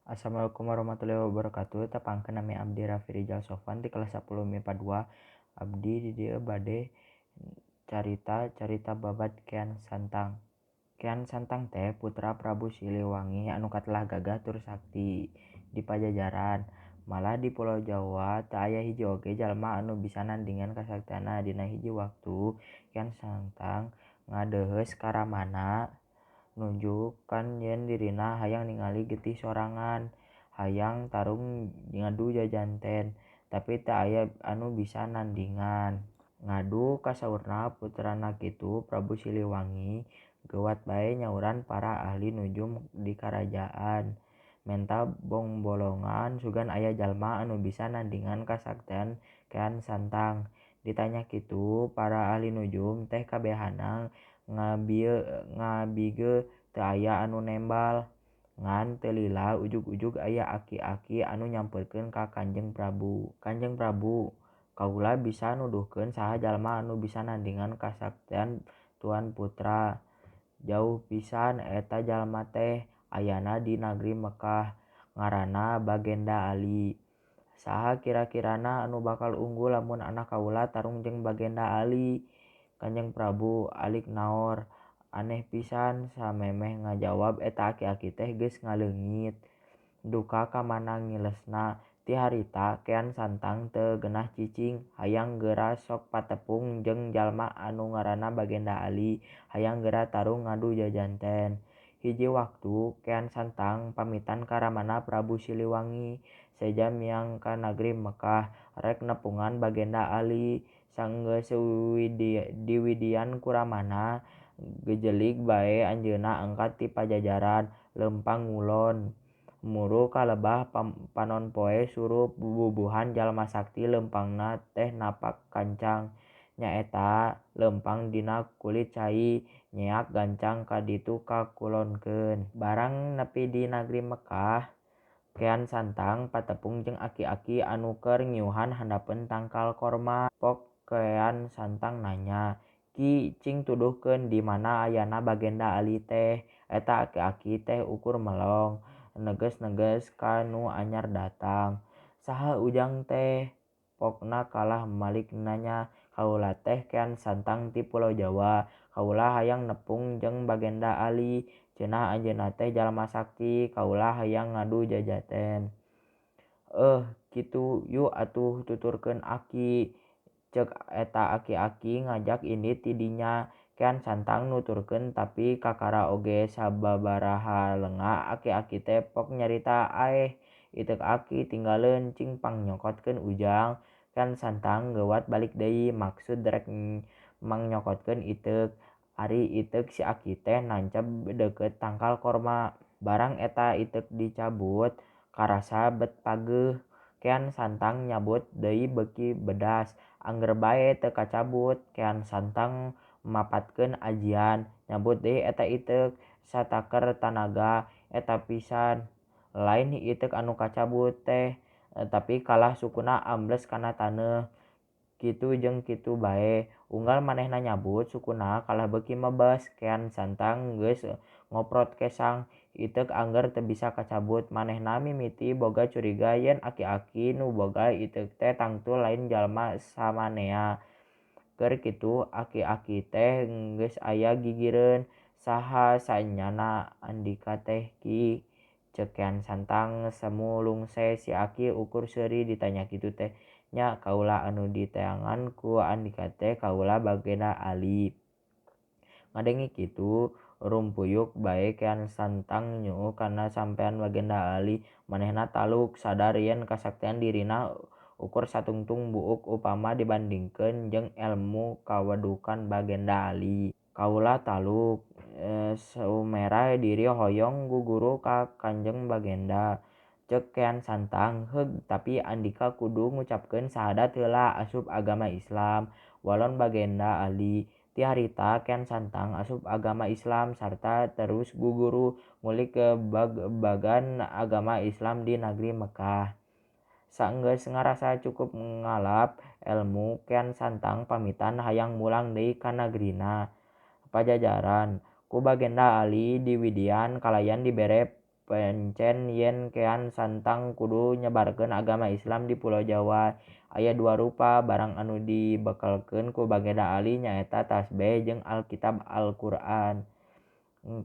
Assalamualaikum warahmatullahi wabarakatuh. Tepangkeun nami abdi Raffi Rijal Sofwan ti kelas 10 MIPA 2. Abdi di dieu bade carita carita babad Kian Santang. Kian Santang teh putra Prabu Siliwangi anu katelah gagah tur sakti di Pajajaran. Malah di Pulau Jawa teu aya hiji oge jalma anu bisa nandingan kasaktianna. Dina hiji waktu Kian Santang ngadeuheus ka ramana nunjukan yen dirina hayang ningali getih sorangan, hayang tarung ngadu jajanten, tapi teu aya anu bisa nandingan. Ngadu kasaurna putrana kitu Prabu Siliwangi geuwat bae nyauran para ahli nujum di karajaan. Menta bongbolongan sugan aya jalma anu bisa nandingan kasaktian Kian Santang. Ditanya kitu para ahli nujum teh kabehana ngabige teu aya anu nembal. Ngan teu lila ujug-ujug aya aki-aki anu nyamperkeun ka Kanjeng Prabu. Kanjeng Prabu, kaula bisa nuduhkeun saha jalma anu bisa nandingan kasaktian Tuan Putra. Jauh pisan eta jalma teh ayana di nagri Mekkah, ngaranna Bagenda Ali. Saha kira-kirana anu bakal unggul lamun anak kaula tarung jeung Bagenda Ali? Kanjeng Prabu alik naor. Aneh pisan samemeh ngajawab eta aki-aki teh geus ngaleungit. Duka ka mana ngilesna. Ti harita Kian Santang teu genah cicing, hayang geura sok patepung jeung jalma anu ngaranna Bagenda Ali, hayang geura tarung ngadu jajanten. Hiji waktu Kian Santang pamitan ka ramana Prabu Siliwangi, seja miang ka nagri Mekkah rek nepungan Bagenda Ali. Sanggeus diwidian ku ramana, gejelig bae anjeunna angkat ti Pajajaran, leumpang ngulon. Muru ka lebah panon poe surup bubuhan jalma sakti leumpangna teh napak kancang. Nyaeta leumpang dina kulit cai, nyeak gancang ka ditu kakulonkeun. Barang nepi di nagri Mekkah, Kian Santang patepung jeung aki-aki anu keur ngiuhan handapeun tangkal korma. Pok Kian Santang nanya, Ki, cing tuduhkeun di mana ayana Bagenda Ali teh? Eta aki-aki teh ukur melong, neges-neges ka nu anyar datang. Saha ujang teh? Pokna kalah malik nanya. Kaula teh Kian Santang ti Pulau Jawa. Kaula hayang nepung jeung Bagenda Ali. Cenah anjeunna teh jalma sakti. Kaula hayang ngadu jajaten. Kitu yu atuh tuturkeun aki. Ceuk eta aki-aki ngajak indit ti dinya. Kian Santang nuturkeun tapi kakara oge sababaraha lenga aki-aki teh pok nyarita aeh iteuk aki tinggaleun cing pangnyokotkeun ujang. Kian Santang geuwat balik deui maksud rek mangnyokotkeun iteuk. Ari iteuk si aki teh nanceb deukeut tangkal korma. Barang eta iteuk dicabut karasa bet pageuh. Kian Santang nyabut deui beuki bedas. Angger bae teu kacabut. Kian Santang mapatkeun ajian nyabut deui eta iteuk sataker tanaga eta pisan. Lain iteuk anu kacabut teh tapi kalah sukuna ambles kana taneuh. Kitu jeung kitu bae unggal manehna nyabut sukuna kalah beuki mebes. Kian Santang geus ngoprot kesang iteuk angger teu bisa kacabut. Manehna mimiti boga curiga yen aki-aki nu boga iteuk teh tangtu lain jalma samanea. Keur kitu aki-aki teh geus aya gigireun. Saha saenyana andika teh Ki? Ceuk Kian Santang semu lungse si aki ukur seuri ditanya kitu teh. Nya kaula anu diteangan ku andika teh kaula Bagenda Ali. Ngadenge kitu rumpuyuk bae Kian Santang nyuuh kana sampean Bagenda Ali. Manehna taluk sadar yen kasaktian dirina ukur satungtung buuk upama dibandingkeun jeung elmu kawedukan Bagenda Ali. Kaula taluk sumerah diri hoyong guguru ka Kanjeng Bagenda. Ceuk Kian Santang, heug tapi andika kudu ngucapkeun sahadat heula asup agama Islam walon Bagenda Ali. Ti harita Kian Santang asup agama Islam sarta terus guguru ngulik bag-bagan agama Islam di nagri Mekkah. Saenggeus ngarasa cukup ngalap elmu Kian Santang pamitan hayang mulang deui ka nagrina Pajajaran. Ku Bagenda Ali diwidian kalayan dibere Pencen yen Kean Santang kudu nyebarkeun agama Islam di pulo Jawa. Aya dua rupa barang anu dibekelkeun ku Baginda Ali nyaeta tasbeh jeung Alkitab Al-Qur'an.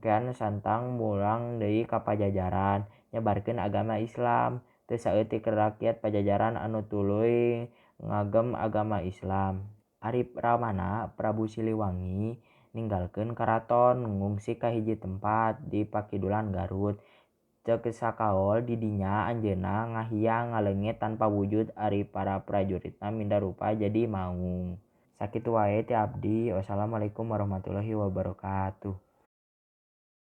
Kean Santang mulang deui ka Pajajaran nyebarkeun agama Islam. Teu saeutik rakyat Pajajaran anu tuluy ngagem agama Islam. Ari Ramana Prabu Siliwangi ninggalkeun karaton ngungsi ka hiji tempat di pakidulan Garut. Ceuk sakaol di dinya anjeunna ngahiang ngaleungit tanpa wujud ari para prajuritna minda rupa jadi maung. Sakitu wae ti abdi. Wassalamualaikum warahmatullahi wabarakatuh.